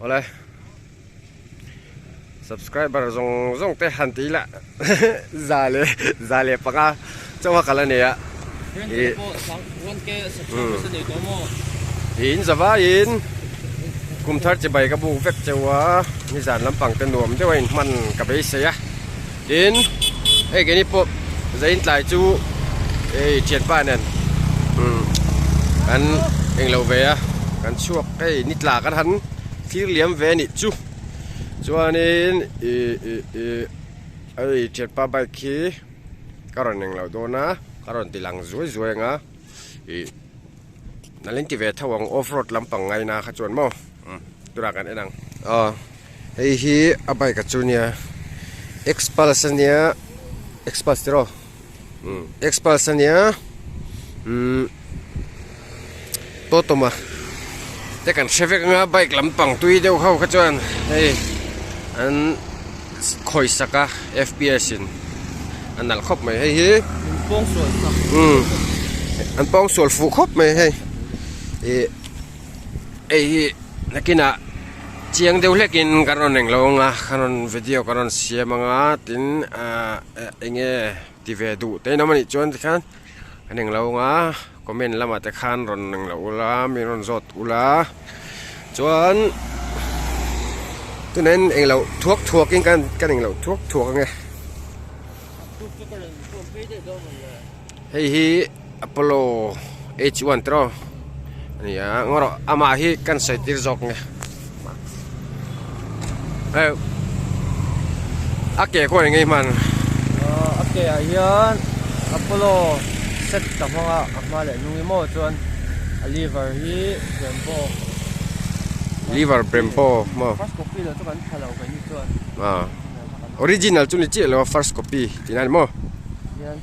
Awle subscriber zawng zawng te han ti ila 105 chauh a kal a ni a ih in zavaiin kum thar chibai ka buk vek cheu a nizan lampang te nuam deuh a inhman ka beisei a tin hei keini pawh zain tlai chu hei thianpa nen umm kan englo ve a kan chhuak hei ni tla kan han thlir liam ve a nih chu chuanin ih ih ih hei thianpa bike hi. Ka rawn englo dawn a, ka rawn ti lang zuai zuai ang a, ih nal in ti ve tho ang off road lampang ngaina kha chuan maw umm tunah kan en ang. Aw hei hi a bike a chu nia xpulse a nia xpulse tiraw umm xpulse a nia umm tawtawm a te kan hre vek anga bike lampang tui deuh ho kha chuan hei an khawisak a fps in a nalh khawp mai hei hi umm an pawng sual fuh khawp mai hei ih hei hi nakinah chiang deuh hlek in kan rawn englo anga kan rawn video kan rawn siam anga tin ah eng nge ti ve duh te in awm anih chuan tikhian an englo anga comment lamah te khan rawn englo ula mi rawn zawt ula chuan tunah hian englo thuak thuak in kan kan englo thuak thuak ange hei hi Apollo H one tiraw a ni a ngaw rawh amah hi kan sawi tir zawk nge a ke khaw eng nge hman a ke ah hian Apollo set ka hmang a a hma leh hnung hi maw chuan a lever hi Brembo lever Brembo maw first copy lo chu kan tha lo keini chuan ah original chu ni chiah lo a first copy tih na ni maw hian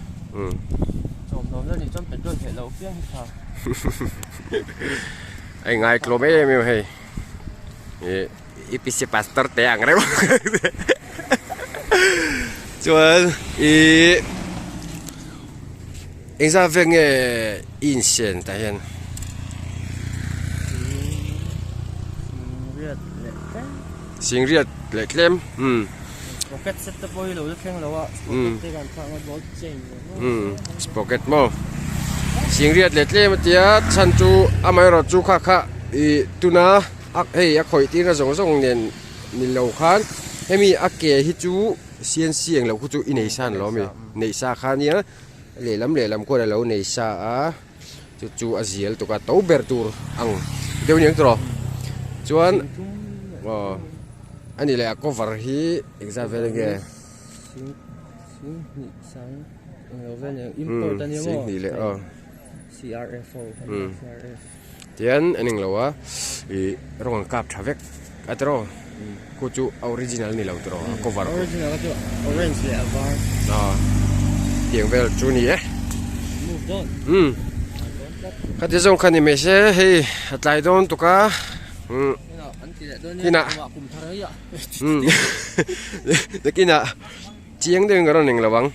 chawmhlawm na nih chuan petrol heh loh piang hi tha a inngaitlawm em em hei ih EPC pastor te ang reuh chuan ih engzat vel nge i insian tah hian singriat leh tlem umm sprocket set te pawh hi lo la thleng lo a sprocket te kan thlak a bolt chain umm sprocket maw singriat leh tlem a tia chhan chu amaherawh chu kha kha ih tuna. A hei a khawih tirna zawng zawng nen ni lo khan hemi a ke hi chu CNC eng lo khu chu i nei sa an lo ami neih sa kha nia lehlam lehlam khuan a lo nei sa a chu chu a zial tuk a to ber tur ang deuh aniang tawh chuan aw a ni leh a cover hi engzat vel enge singhnih leh aw. Tihian an englo a ih rawng an kap tha vek a tiraw khu chu a original a ni lo tiraw a cover khu original kha chu orange leh a var ah tiang vel chu ni e umm khati zawng kha ni mai se hei a tlai dawn tuk a umm inah umm nakinah chiang deuhin ka rawn englo ang.